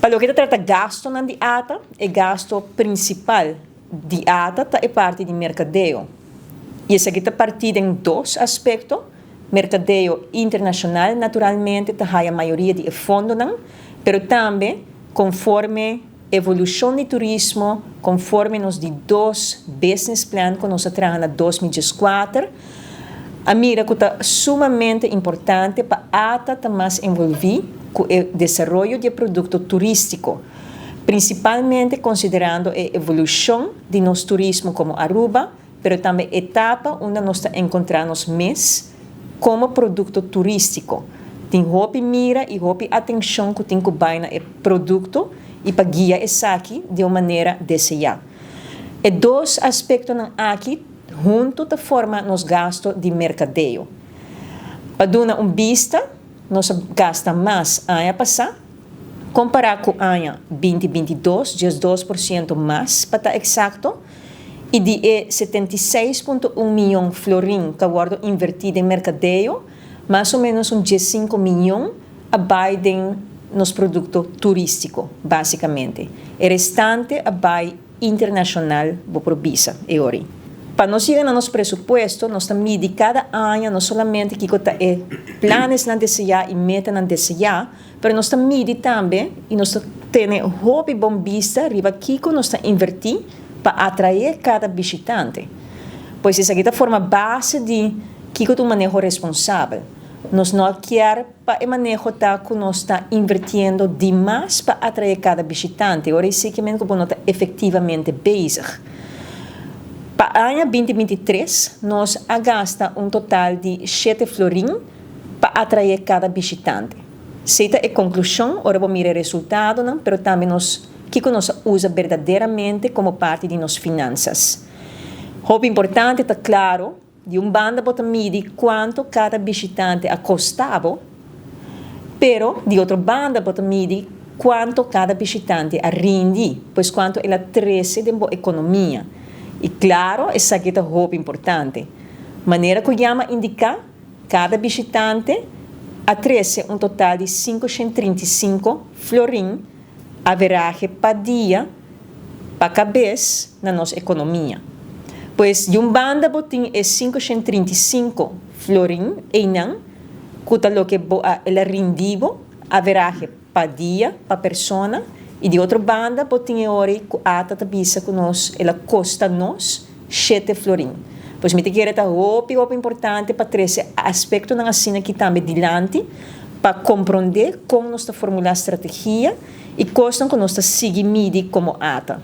Pa loke ta trata gastonan di ATA, e gasto principal di ATA ta e parti di mercadeo. Y esaki ta parti den dos aspecto, mercadeo internacional naturalmente ta haya mayoria di e fondonan, pero tambe conforme evolucion di turismo, conforme nos di dos business plan cu nos a traha na 2014, a mira cu ta sumamente importante pa ATA ta mas envolvi cu e desaroyo di e producto turistico, principalmente considerando e evolucion di nos turismo como Aruba, pero tambe etapa unda nos ta encontra nos mes como producto turistico. Tin hopi mira y hopi atencion cu tin cu bay na e producto y pa guia esaki di un manera desea. E dos aspectonan aki hunto ta forma nos gasto di mercadeo. Pa duna un bista, nos a gasta mas aña pasa, compara cu aña 2022, 12% mas pa ta exacto, y di e 76.1 miyon florin cu a wordo inverti den mercadeo, mas o menos un 15 miyon a bay den nos producto turistico, basicamente. E restante a bay internacional, bo por bisa, e ori. Pa nos yega na nos presupuesto, nos ta midi cada aña no solamente kico ta e planesnan desea y metanan desea, pero nos ta midi tambe y nos ta tene hopi bon bista riba kico nos ta inverti pa atrae cada bishitante. Pues esaki ta forma base di kico ta un maneho responsabel. Nos no kier pa e maneho ta cu nos ta invertiendo dimas pa atrae cada bishitante. Ora esey kimen cu bo no ta efectivamente bezig. Pa aña 2023 nos a gasta un total di 7 florin pa atrae cada bishitante. Esey ta e conclusion ora bo mira e resultadonan, pero tambe nos kico nos a usa berdaderamente como parti di nos finanzas. Hopi importante ta claro, di un banda bo ta midi cuanto cada bishitante a costa bo, pero di otro banda bo ta midi cuanto cada bishitante a rindi, pues cuanto el a trece den bo economia. Y claro, esaki ta hopi importante. Manera cu yama indica, cada bishitante a trece un total di 535 florin averahe pa dia pa cabes na nos economia. Pues di un banda bo tin e 535 florin einan, cu ta loke bo a el a rindi bo, averahe pa dia, pa persona, y di otro banda bo tin e ori cu ATA ta bisa cu nos el a costa nos 7 florin. Pues mi ta kere ta hopi hopi importante pa trece aspectonan asina aki tambe dilanti pa compronde con nos ta formula strategia y cosnan cu nos ta sigui midi como ATA.